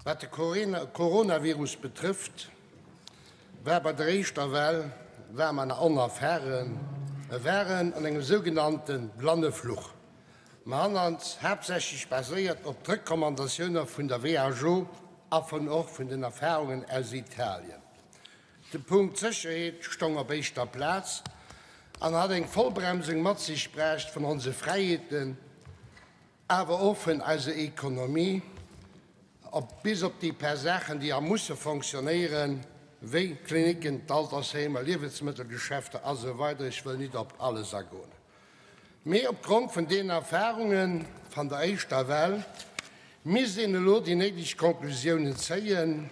Wat de Coronavirus betrëfft, war bei der éischter Well war mer nach onerfahren. Mer waren an engem sougenannte blanne Fluch. Mer han ons haaptsächlech baséiert op d'Recommandatioune vun der WHO a vun och vun den Erfahrungen aus Italien. De Punkt Sécherheet stong op éischter Plaz an hat eng Vollbremsung mat sech brächt vun onse Fräiheeten, awer och vun eiser Ekonomie, op bis op déi paar Saachen, déi a musse fonctionnéieren, wéi d'Klinicken, d'Altersheemer, Liewensmëttelgeschäfter a sou weider Ech wëll nit op alles agoen. Mee opgrond vun deenen Erfahrunge van der éischter Well misst een elo déi néideg Konklusiounen zéien.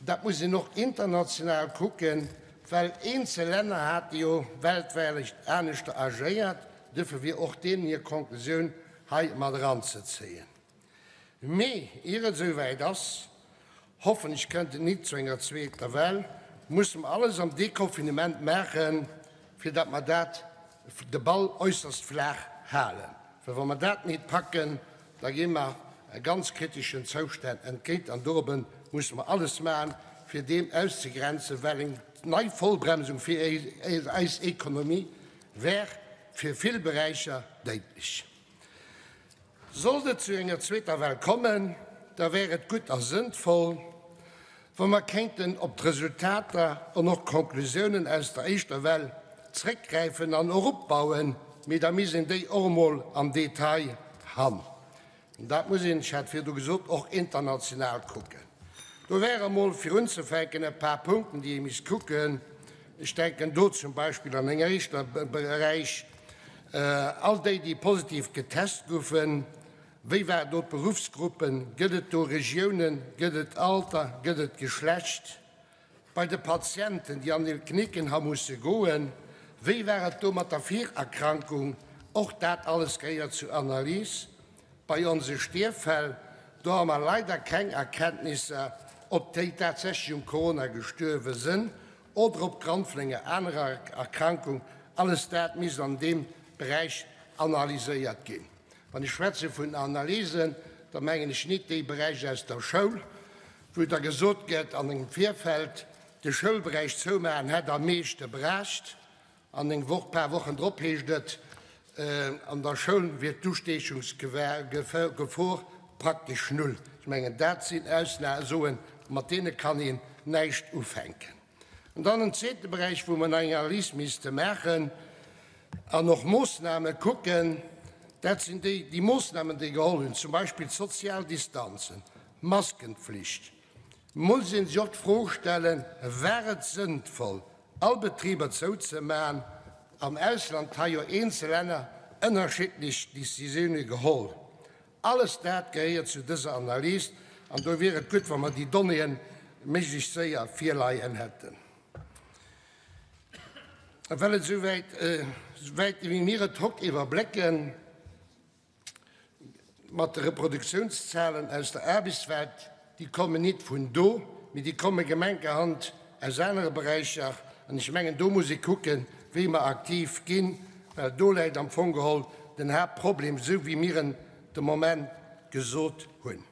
Dat muss een och international kucken, well eenzel Länner hate jo weltwäilt aneschter agéiert. Duerfir wier och deenen hir Konklusioun hei mat eranzezéien. Mee ier et esou wäit ass, hoffentlech kënnt et nit zu enger zweeter Well, musse mer alles am Deconfinement maachen, fir datt mer dat, de Ball äusserst flaach halen. Well wa mer dat nit packen, da gi mer e ganz kriteschen Zoustänn entgéint an dorobben musse mer alles maachen, fir deem auszegrenzen, well eng nei Vollbremsung fir eis Ekonomie wär fir vill Beräicher déidlech. Sollt et zu enger zweeter Well kommen, da wär et gutt a sënnvoll, wa mer kéinten op d'Resultater an och d'Konklusiounen aus der éischter Well zréckgräifen an och opbauen, mee da misst een déi och emol am Detail han. An dat muss een, ech hat virdu gesot, och international kucken. Do wäre emol fir unzefänken e paar Punkten, déi ee misst kucken. Ech denken do zum Beispill an enger éischter Beräich all déi, déi positiv getest goufen, Wéi war do d'Beruffsgruppen? Gëtt et do Regiounen? Gëtt et Alter? Gëtt et Geschlecht? Bei de Patienten, déi an de Klinicken ha musse goen, wéi war et do mat der Virerkrankung? Och dat alles gehéiert zur Analys. Bei onse Stierffäll, do ha mer leider keng Erkenntnisser, ob déi tatsächlech um Corona gestuerwe sënn oder opgrond vun enger anerer Erkrankung. Alles dat misst an deem Beräich analyséiert ginn. Wann ech schwätze vun Analysen, da mengen ech nit déi Beräich aus der Schoul, wou da gesot gëtt an engem Virfeld, de Schoulberäich zoumaachen hätt am meeschte braacht, an eng Woch, paar Wochen drop heescht et, an der Schoul wier d'Ustiechungsgefor praktesch null. Ech mengen, dat sinn Aussoen, mat deene kann een näischt ufänken. An dann en zweete Beräich, wou mer nach eng Analys misste maachen an och Moosname kucken, dat sinn déi, déi Moosnamen, déi geholl hunn, zum Beispill d'sozial Distanzen, d'Maskenpflicht. Muss ee sech och d'Fro stellen, War et sënnvoll, all Betriber zouzemaachen? Am Ausland ha jo eenzel Länner ënnerschiddlech Décisioune geholl. Alles dat gehéiert zu dëser Analys an do wier et gutt, wa mer déi Donnéeën méiglechst séier virleien hätten. Well et esouwäit, esouwäit wéi mir et hokt iwwerblécken, mat de Reproduktiounszahlen aus der Aarbechtswelt, déi kommen nit vun do, mee déi komme gemenkerhand aus anere Beräicher. An ech mengen, do muss ee kucken, wéi mer aktiv ginn, well do läit am Fong geholl den Haaptproblem, esou wéi mir en de Moment gesot hunn.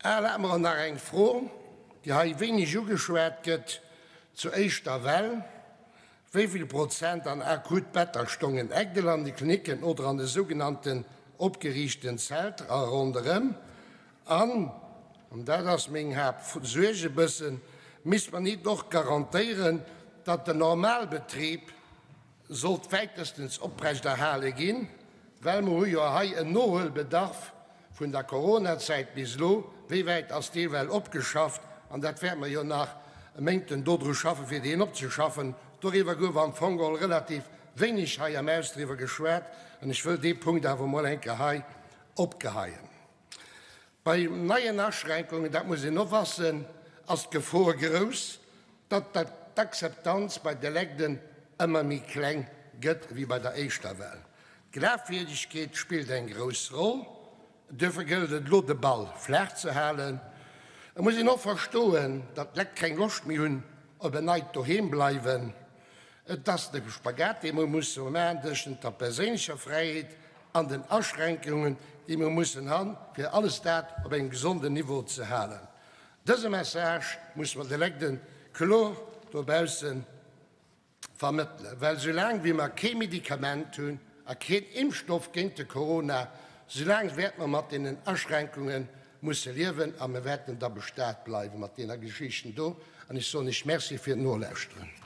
Erlaabt mer och nach eng Fro, déi hei wéineg ugeschwat gëtt, zur éischter Well. Wéi vill Prozent an akut Better stongen Ägdel an de Klinicken oder an de sougenannten opgeriichten Zelter a ronderëm? An, an dat ass meng Haaptsuerg e bëssen, misst mer nit och garantéieren, datt den Normalbetrib sollt wäitestens oprechterhale ginn, well mer hu jo hei en Nohuelbedarf vun der Coronazäit bis elo, wéi wäit ass dee well opgeschafft? An dat wäerte mer jo nach Méinten dodru schaffen, fir deen opzeschaffen. Doriwwer gouf am Fong geholl relativ wéineg hei am Haus driwwer geschwat an ech wëll dee Punkt awer emol eng Kéier hei opgeheien. Bei neien Aschränkungen, dat muss een och wassen, ass d'Gefor grouss, datt d'Akzeptanz bei de Legden ëmmer méi kleng gëtt wéi bei der éischter Well. D'Glafwierdegkeet spillt eng grouss Roll, duerfir gëllt et elo de Ball flaach ze halen. Et muss een och verstoen, datt d'Lekt keng Loscht méi hunn op en neit Doheem bleiwen. Et ass de Spagat, dee mer musse maachen tëschent der perséinlecher Fräiheet. an den Aschränkungen, déi mir mussen han, fir alles dat op engem gesonden Niveau ze halen. Dëse Message musse mer de Legden kloer dobausse vermëttelen, well soulaang wéi mer kee Medikament hunn a keen Impfstoff géint de Corona, soulaang wäerte mer mat deenen Aschränkunge musse liewen a mir wäerten da bestat bleiwe mat deener Geschichten do. An ech soen Iech Merci fir d'Nolauschteren.